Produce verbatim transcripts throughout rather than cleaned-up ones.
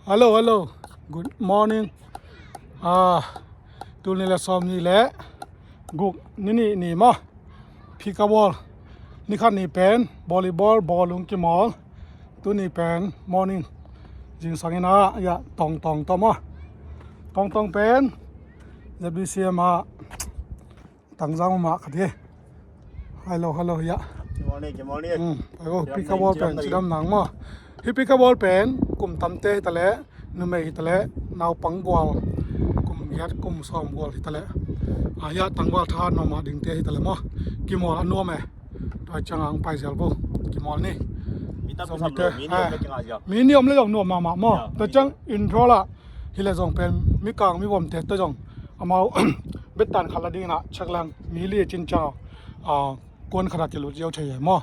Hello, hello. Good morning. Ah, tul nih le sawm nih le guk ni nih ni maw. Pickleball. Ni khat ni pen volleyball, bawlung kimawl. Tuni pen morning. Zingsang in ah, ya, Tongtong tawh maw. Tongtong pen Z B C M ah tangzang mah khat hi. Hello, hello, ya. Kimawl ni, kimawl ni. Hmm, ayo, pickleball pen cidam nang maw. Hi pickleball pen kum tamte hi ta leh, numei hi ta leh, naupang gual, kum giat kum sawm gual hi ta leh, a, ya, tangval thahat mahmah dingte hi ta leh maw. Kimawl a nuam e. Tua ciang ang pai zel bo. Kimawl ni. Mi tam sawm pi sam mite, lo, mi ni om le kinga zel. Mi ni om le zong nuam mahmah maw. Ya, tua ciang intro la. Hi le zong pen mikang mivomte tawh zong amau bettan khat la dingin ah chak leng mi li cin ciang, a, kuan khat ah kilut ziau thei e maw.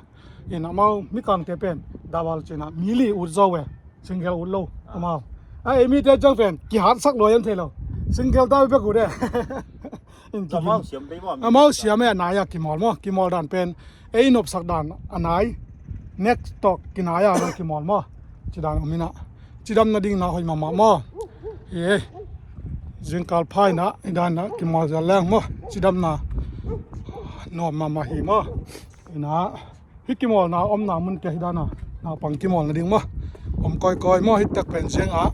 In amau mikangte pen double cin ah mi li ut zo e. Single ut lo amau. A, ei mite ciang pen kihatsak lua hiam thei lo. Single ta bek ut e. In kidim. Amau siam e, a nai ah kimawl maw. Kimawl dan pen ei nopsak dan a nai. Next talk kinai ah kimawl maw. Ci dan om in ah. Cidam nading na hoih mahmah maw. Hi ei. Zingkal pha in ah, hi dan ah kimawl zel leng maw. Cidamna nuam mahmah hi maw. In ah, hih kimawlna omna munte hi dan ah, naupang kimawl nading maw. Om kawikawi maw, hih tak pen ziang ah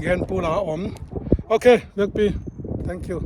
gen pula om. Ok, vekpi. Thank you.